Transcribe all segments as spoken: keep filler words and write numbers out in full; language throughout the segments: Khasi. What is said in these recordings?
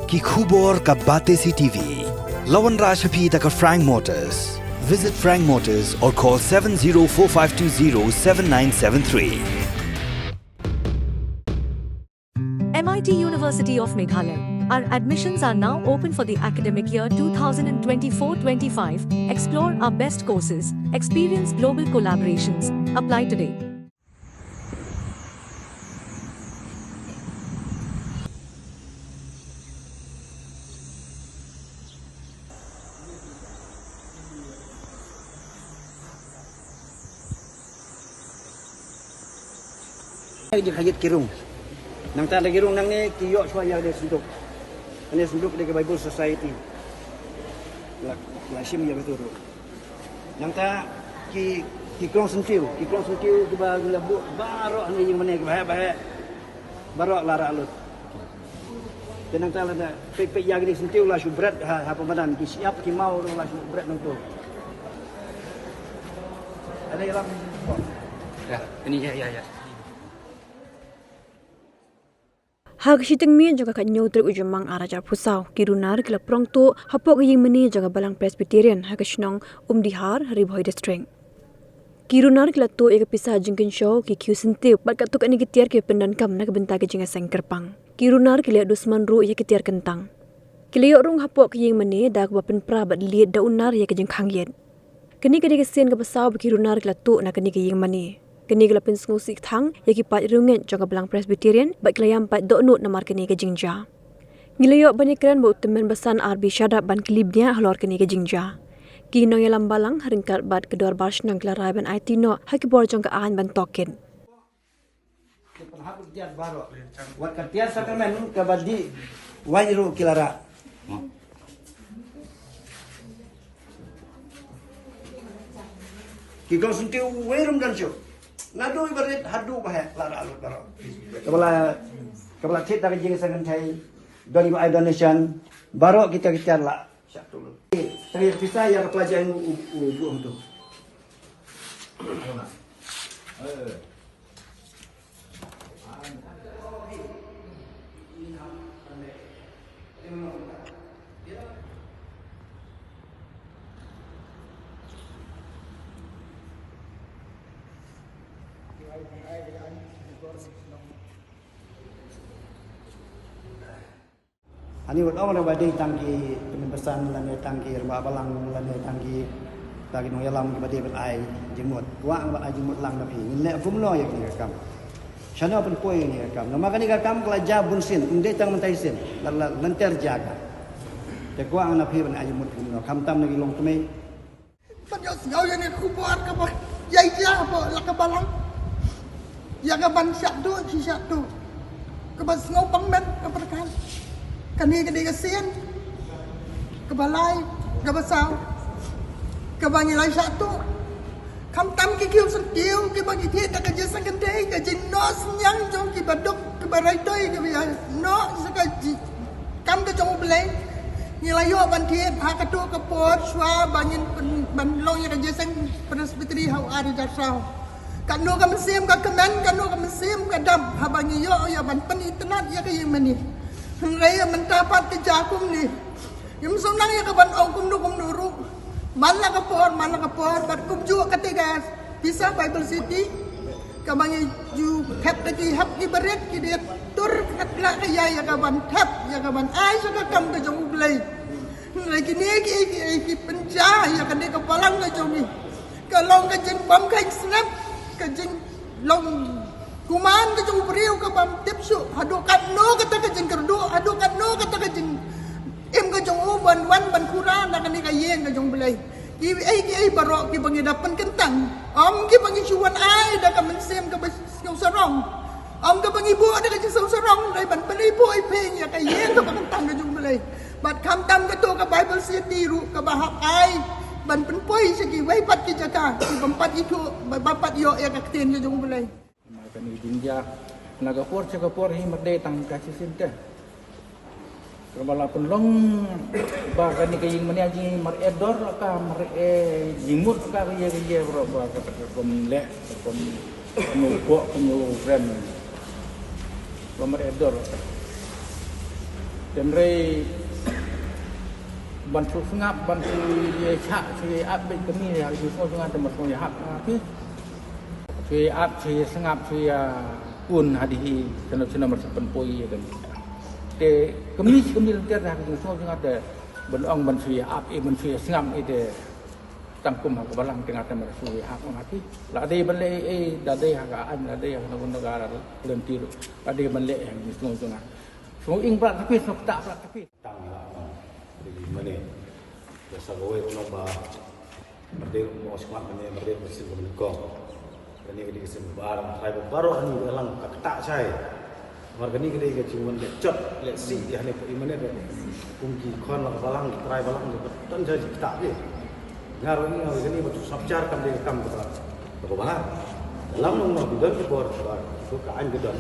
Ki khubor ka Batesi T V. La wanrah sha phi da ka Frank Motors. Visit Frank Motors or call seven zero four five two zero seven nine seven three. M I T University of Meghalaya. Our admissions are now open for the academic year two thousand twenty-four twenty-five. Explore our best courses, experience global collaborations. Apply today. Ai di khajit ki rung. Nangta da ki rung nangne ki ïoh shuwa ïa ka sanduk. Kane sanduk da ka Bible Society. La, la shim ïa ka tu ruh. Nangta ki, ki krong syntiew, ki krong syntiew kiba la buh baroh hangne ïing mane kiba heh ba heh. Baroh la rah lut. Te nangta lada peit peit ïa kine ki syntiew la shu bret ha, ha pynpaw ki shyiap ki maw ruh la shu bret nangtu. Ada ïalam. Ya, ini ya, ya, ya. Ha ka shiteng miet jong ka khathynñiew tarik u Jymmang arhajar arphew saw, ki runar ki la prong tuh hapoh ka ïing mane jong ka Balang Presbyterian ha ka shnong Umdihar, Ri Bhoi District. Ki runar ki la tuh ïa ka pisa jingkynshew, ki khiew syntiew bad katto katne ki tiar kiba pyndonkam na ka bynta ka jingïaseng kyrpang. Ki runar ki la ïa dusman ruh ïa ki tiar kyntang. Ki la ïoh rung hapoh ka ïing mane da kaba pynpra bad lied da u nar ïa ka jingkhang ïit. Kane ka dei ka sien kaba saw ba ki runar ki la tuh na kane ka ïing mane. Kane ka la pynsngewsih kthang ïa ki paid riewngeit jong ka Balang Presbyterian bad ki la ïam paid dohnud namar kane ka jingjia. Ngi la ïoh ban ïakren bad u tymmen basan R B Shadap ban kylli bniah halor kane ka jingjia. Ki nongïalam balang ryngkat bad ka dorbar shnong ki la rai ban aiti noh ha ki bor jong ka aiñ ban tohkit. Wat ka tiar sakramen kaba dih waiñ ruh ki la rah. Ki kong syntiew wei ruh ym don shuh. Naduh iba rit haduh ba heh la rah lut baroh. Kaba la, kaba la thied da ka jingïaseng kynthei, don iba ai donation, baroh kita kita la shah tuh lut. Tang ïa ka pisa ïa ka pla jaiñ u, u, u buh hangtu. Ani wat ong ba dei tang ki pynbasan lane tang ki rangbah balang lane tang ki ta ki nongïalam kiba dei ban ai jingmut. Kwah ban ai jingmut lang na phi. Ngin leh kumno ïa kane ka kam? Shano pynpoi ïa kane ka kam? Namar kane ka kam ka la jia bun sien, ym dei tang mynta sien. La, la, lynter jia ka. Te kwah na phi ban ai jingmut kumno? Khamtam na ki longkmie. Ban ïohsngew ïa kane ka khubor kaba ïai jia hapoh la ka balang. Ïa ka ban shah tuh, shi shah tuh. Kaba sngewbang met ka pyrkhat. Kane ka dei ka sien kaba lai, kaba saw, kaba ngi la shah tuh. Khamtam ki khiew syntiew kiba ngi thied da ka jingïaseng kynthei, ka jingnoh synñiang jong kiba duk, kiba raitoi, kiba ïa noh sa ka ji-, kam ka jong U Blei. Ngi la ïoh ban thied ha kato ka por shuwa ba ngin pyn-, ban long ïa ka jingïaseng Presbytery ha u ar hajar saw. Katno ka mynsiem ka kmen, katno ka mynsiem ka dap haba ngi ïoh ïa ban pynitynnad ïa ka ïing mane. Hynrei ïa mynta pat ka jia kumne. Ngim sngewthuh ïa ka ban ong kumno kumno ruh. Man la ka por, man la ka por, bad kumjuh kata ka pisa Bible City. Kaba ngi ju thep da ki hep ki barit ki dei tur katba la ka ïa ïa ka ban thep, ïa ka ban ai sha ka kam ka jong U Blei. Hynrei kine ki, ki, ki pynjah ïa kane ka balang ka jong ngi. Ka long ka jingbam ka jingsnep, ka jinglong kuman ka jong u briew ka bym tip shuh. Haduh katno kata ka jingkyrduh, haduh katno kata ka jingim ka jong u ban wan ban khura na kane ka ïing ka jong U Blei. Kiei kiei baroh kiba ngi da pynkyntang, ym kiba ngi shu wan ai da ka mynsiem kaba sngewsarong. Ym kaba ngi buh da ka jingsngewsarong, hynrei ban pyniphuh iphuh ïa ka ïing kaba kyntang ka jong U Blei. Bad khamtam kato ka Bible City ruh kaba hap ai ban pynpoi sha kiwei pat ki jaka, ki bym pat ithuh, bym pat ïoh ïa ka ktien ka jong U Blei. Namar kane ka jingjia na ka por sha ka por hi mar dei tang ka shisien te. Kaba la pynlong ba kane ka ïing mane jingmareh dor ka mareh jingmut ka ïa ka ïa baroh ba ka ka kum leh ka kum no ko kum no rem. Ba mareh dor ka. Hynrei ban shu sngap, ban shu ïa shah, shu ïa ap beit kmie ha ki sngew jong nga te mar shu ïa hap nga ki. Shu ïa ap, shu ïa sngap, shu ïa un ha dei hi, kano kano mar shu pynpoi ïa kane. Te kmie shi kmie lynter ha ki sngew jong nga te ban ong ban shu ïa ap, eh, ban shu ïa sngap, eh, te tang kum ha ka balang te nga te mar shu ïa ap nga ki. La dei ban leh, eh, la dei ha ka aiñ, la dei ha kano kano ka lynti ruh. La dei ban leh ha ki sngew jong nga. Sngew ing bad tapi, sngew ktah bad tapi. Tang ïa la nong. Dei mane. Ïa sa kawei u nong ba. Mardei u nong smat mane, mardei u sing ka nyngkong. Kane ka dei ka sien ba ar, trai ba baroh hani ba lang ka ktah shai. Namar kane ka dei ka jingwan leh jot, leh sih ïa hani ba i mane ba. Kum ki khon la ka balang, trai balang, ka don shai jingktah ki. Nga ruh i nga kane ba tu sap jar kam dei ka kam kaba, kaba bha. Lam nong nong ki don ki bor kaba, tu ka aiñ ka don.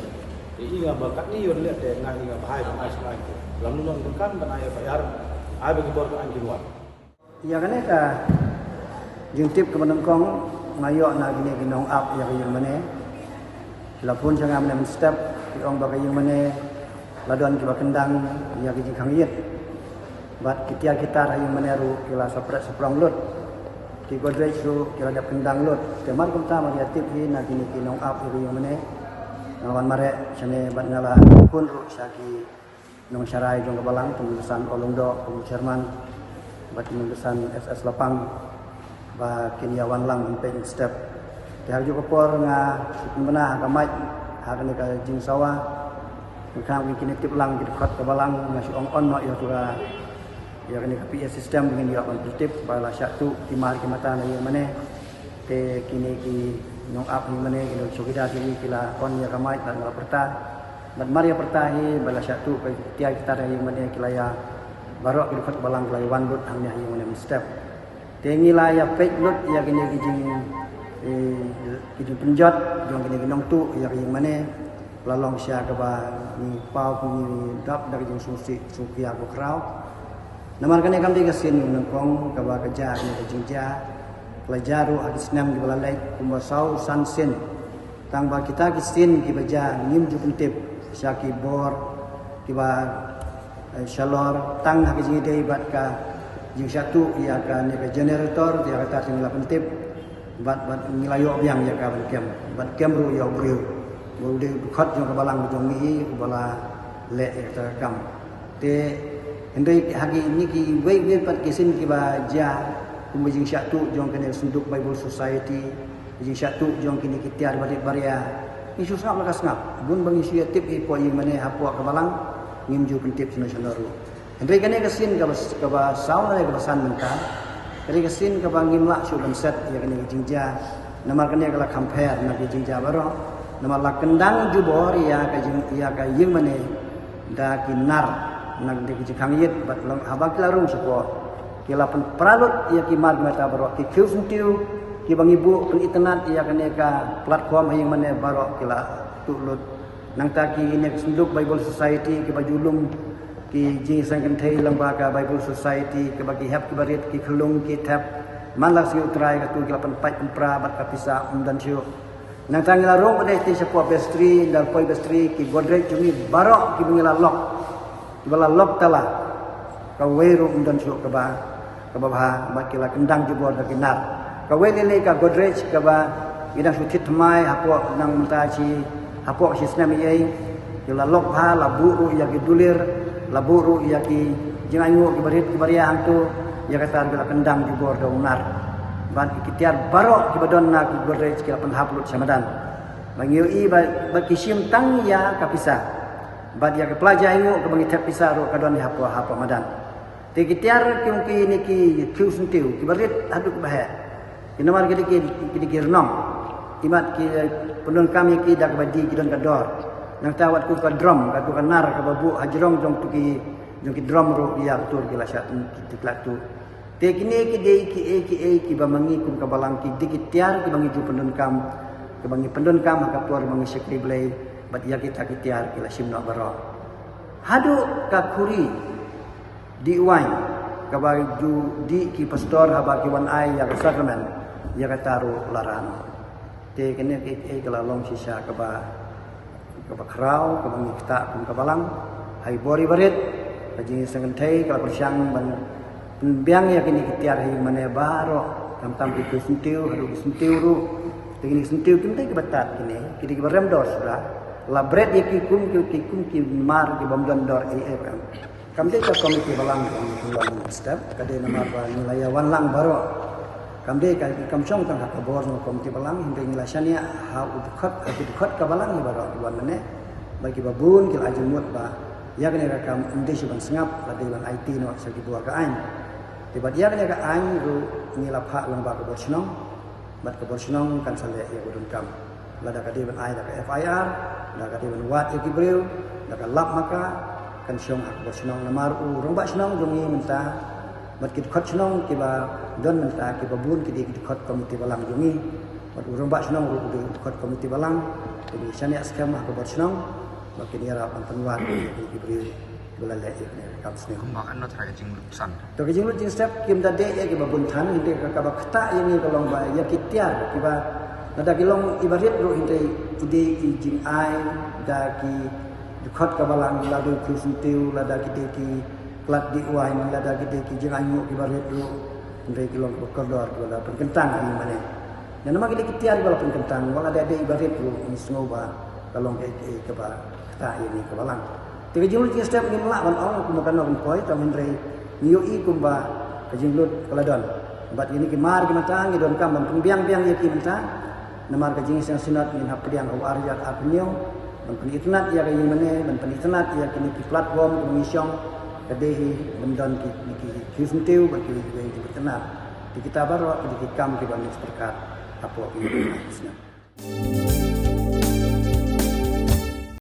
Te i nga ba katne ïoh leh te nga i nga ba hai ba ai sha ka aiñ. Lam nong nong ki don kam ban ai F I R, ai ba ki bor ka aiñ ki wan. Ïa kane ka jingtip kaba nyngkong nga ïoh na kine ki nong ap ïa ka ïing mane. Ki la phone sha nga mynne mynstep, ki ong ba ka ïing mane la don kiba kyndang ïa ki jingkhang ïit. Bad ki tiar ki tar ha ïing mane ruh ki la sapret saprong lut. Ki Godrej ruh ki la dep kyndang lut. Te mar kumta mar ïa tip hi na kine ki nong ap ïa ka ïing mane. Nga la wan mareh shane bad nga la phone ruh sha ki nongsharai jong ka balang, ki nongsan Olungdoh kum u chairman, bad ki nongsan S S Lapang, ba kin ïa wan lang mynstep. Te ha kajuh ka por nga shu pynbna ha ka mic ha kane ka jingsawa. Nga kynmaw ba kin tip lang ki dkhot ka balang, nga shu ong on noh ïa tu ka, ïa kane ka P A system ba ngin ïoh ban tip ba la shah tuh ki mar ki mata na ïing mane. Te kine ki nong ap ïing mane, ki nong chowkidar kine ki la on ïa ka mic bad nga la pyrta. Bad mar ïa pyrta hi ba la shah tuh ka tiar ki tar ïing mane, ki la ïa, baroh ki dkhot balang ki la ïa wan lut hangne ha ïing mane mynstep. Te ngi la ïa peit lut ïa kine ki jing, eh, ki jingpynjot jong kine ki nongtuh ïa ka ïing mane. La long shisha kaba ngi paw, ngi dap da ka jingsngewsih sngewkhia ko khraw. Namar kane kam dei ka sien nyngkong kaba ka jia kane ka jingjia. Ka la jia ruh ha ki snem kiba la leit kumba saw san sien. Tang ba kita ki sien kiba jia ngim ju pyntip sha ki bor kiba, eh, shalor, tang ha ka jingïadei bad ka jingshah tuh ïa kane ka generator, ïa kata te ngi la pyntip. Bad, bad ngi la ïoh biang ïa ka ban kem. Ban kem ruh ïa u briew. Ba u dei u dkhot jong ka balang jong ngi uba la leh ïa kata ka kam. Te hynrei ha kine kiwei kiwei pat ki sien kiba jia, kumba jingshah tuh jong kane ka Synduk Bible Society, jingshah tuh jong kine ki tiar barit baria. Ngi shu sngap la ka sngap. Bun ba ngi shu ïa tip hapoh ïing mane hapoh ka balang, ngim ju pyntip shano shano ruh. Hynrei kane ka sien kaba, kaba saw ne kaba san mynta. Kane ka sien kaba ngim lah shuh ban set ïa kane ka jingjia. Namar kane ka la kham pher na ki jingjia baroh. Namar la kyndang jubor ïa ka jing, ïa ka ïing mane da ki nar, na ki jingkhang ïit bad long haba ki la rung shapoh. Ki la pynpra lut ïa ki mar mata baroh, ki khiew syntiew kiba ngi buh pynitynnad ïa kane ka platform ha ïing mane baroh ki la tuh lut. Nangta kine ki Synduk Bible Society kiba ju lum ki jingseng kynthei lyngba ka Bible Society, kiba ki hep kiba rit, ki khyllung ki thep. Man la sngi U Trai katu ki la pynpait pynpra bad ka pisa ym don shuh. Nangta ngi la rung pat dei te shapoh vestry, da poi vestry, ki Godrej jong ngi baroh kiba ngi la lock. Kiba la lock tala. Kawei ruh ym don shuh kaba, kaba bha, bad ki la kyndang jubor da ki nar. Kawei lei lei ka Godrej kaba ngi dang shu thied thymmai hapoh nang mynta shi, hapoh shi snem ïa, ki la lock bha, la buh ruh ïa ki dulir, la buh ruh ïa ki jingainguh kiba rit kiba ria hangto, ïa kata ruh ki la kyndang jubor da u nar. Bad ki tiar baroh kiba don na ki Godrej ki la pynhap lut sha madan. Ba ngi ïohi ba, ba ki shim tang ïa ka pisa. Bad ïa ka plaja ainguh kaba ngi thep pisa ruh ka don hapoh, hapoh madan. Te ki tiar ki ong kine ki khiew syntiew kiba rit haduh kiba heh. Ki namar ki dei ki, ki dei ki rnong. Imat ki, eh, pyndonkam ïa ki da kaba dih ki don ka dor. Nangta wat kum ka drum, katu ka nar kaba buh hajrong jong tu ki, jong ki drum ruh ïa katu ki la shah, ki, ki la tuh. Te kine ki dei kiei kiei kiba ma ngi kum ka balang ki dei ki tiar kiba ngi ju pyndonkam, kiba ngi pyndonkam ha ka por ba ngi shakri Blei, bad ïa kita ki tiar ki la shim noh baroh. Haduh ka khuri dih waiñ kaba ju dih ki pastor haba ki wan ai ïa ka sakramen, ïa kata ruh la rah noh. Te kane kiei kiei ka la long shisha kaba, kaba khraw, kaba ngi ktah kum ka balang ha i bor iba rit. Ka jingïaseng kynthei ka la pyrshang ban pynbiang ïa kine ki tiar ha ïing mane baroh, khamtam ki khiew syntiew haduh ki syntiew ruh. Te kine ki syntiew kim dei kiba tad kine, ki dei kiba rem dor suda. La bret ïa ki kum ki, ki kum ki mar ki bym don dor ei ei ruh em. Kam dei ka komiti balang ka ong ki long step, ka dei namar ba ngi la ïa wan lang baroh. Kam dei ka, kam shong tang ha ka bor jong ka komiti balang, hynrei ngi la shaniah ha u dkhot, ha ki dkhot ka balang hi baroh ki wan mane. Ba kiba bun ki la ai jingmut ba ïa kane ka kam ym dei shuh ban sngap, la dei ban aiti noh sha ki bor ka aiñ. Te bad ïa kane ka aiñ ruh ngi la phah lyngba ka bor shnong. Bad ka bor shnong kan sa leh ïa ka donkam. Lada ka dei ban ai da ka F I R, lada ka dei ban wad ïa ki briew, da ka lap ma ka, kan shong ha ka bor shnong namar u rangbah shnong jong ngi mynta. Bad ki dkhot shnong kiba don mynta kiba bun ki dei ki dkhot komiti balang jong ngi. Bad u rangbah shnong ruh u dei u dkhot komiti balang. Te ngi shaniah skhem ha ka bor shnong. Ba kin ïarap ban pynwad ïa ki briew kiba la leh ïa kane ka kam sniew. Kumba kan noh trai ka jinglut san. To ka jinglut jingstep kim da dei ïa kiba bun than, hynrei ka kaba ktah ïa ngi ka long ba ïa ki tiar kiba lada ki long iba rit ruh hynrei ki dei ki jingai da ki dkhot ka balang, lada ki syntiew, lada ki dei ki klat dih waiñ, lada ki dei ki jingai nguh kiba rit ruh hynrei ki long kiba kordor kiba la pynkyntang ïa ngi mane. Namar ki dei ki tiar kiba la pynkyntang, wat la dei iba rit ruh ngi sngew ba ka long kaei kaei kaba ktah ïa ngi ka balang. Te ka jinglut jingstep ngim lah ban ong kumba ka nongpoi, tang hynrei ngi ïohi kumba ka jinglut ka la don. Bad ïa kine ki mar ki mynta ngi donkam ban pynbiang biang ïa ki mynta. Namar ka jingïaseng synod ngin hap pdiang ha u ar hajar arphew hynñiew ban pynitynnad ïa ka ïing mane, ban pynitynnad ïa kine ki platform kiba ngi shong. Ka dei hi ban don ki, ki, ki khiew syntiew bad ki, ki, ki, ki, ki, kita baroh ki, ki kam kiba ngi sngewthuh hapoh ki, ki, ki, ki,